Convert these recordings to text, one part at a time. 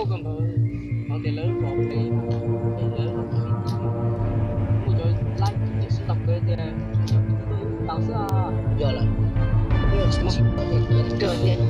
Koj ntawd, no tias lawv los pem, pem lawv los pem, kuj cov laib tiam sis tau kawg tias cov tau xwb. Yog lawm, tsis muaj kawg thiab.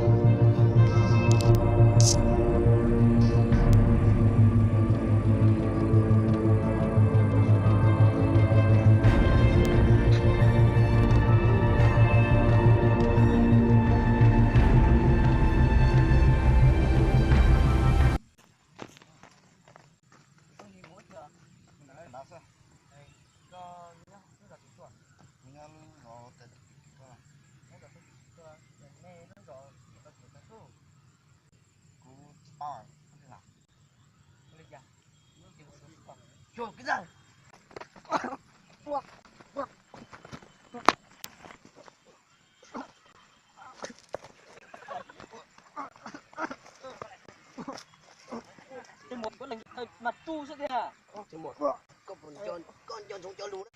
Mas tsuj xwb tiag. Koj nco ntsoov cov lus.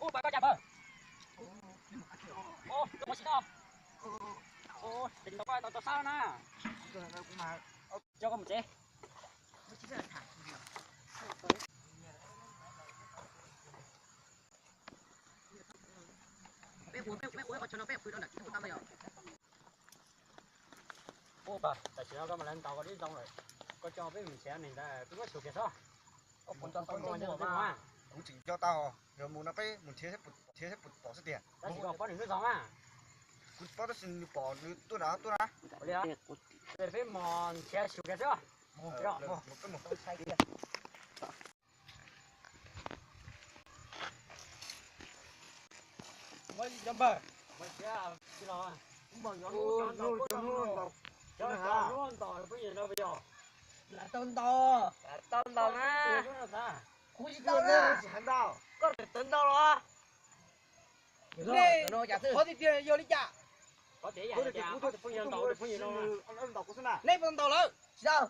Ub, pab koj cas pawg. Ub, koj muab tsis tau. Ub, tsis tau koj tau tau sab na. Coj koj mus tsev. Ub, tam sim no koj mas lawv ntaus koj dib ntoo lawm, koj coj peb mus nrhiav neeg ntawd peb muab xyuas kiag xwb. Kuv tseem nco tau, yog mus no peb mus nrhiav thiab pum pom xwb tiag. Tab sis koj paub nws lub zos mas. Kuv paub tab sis nws pom nws tuaj nrad tuaj na. Peb mus nrhiav xyuas kiag xwb. Lam tau ntaus. Lam tau ntaus na. Kuv tsis tau na. Koj tawm tawv ntaus los. Qhov tiag tiag yog li cas? Neb puas ntaus lawm? Tsis tau.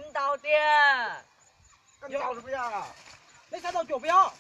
Ntaus tiag. Neb xav tau cuam puas yog?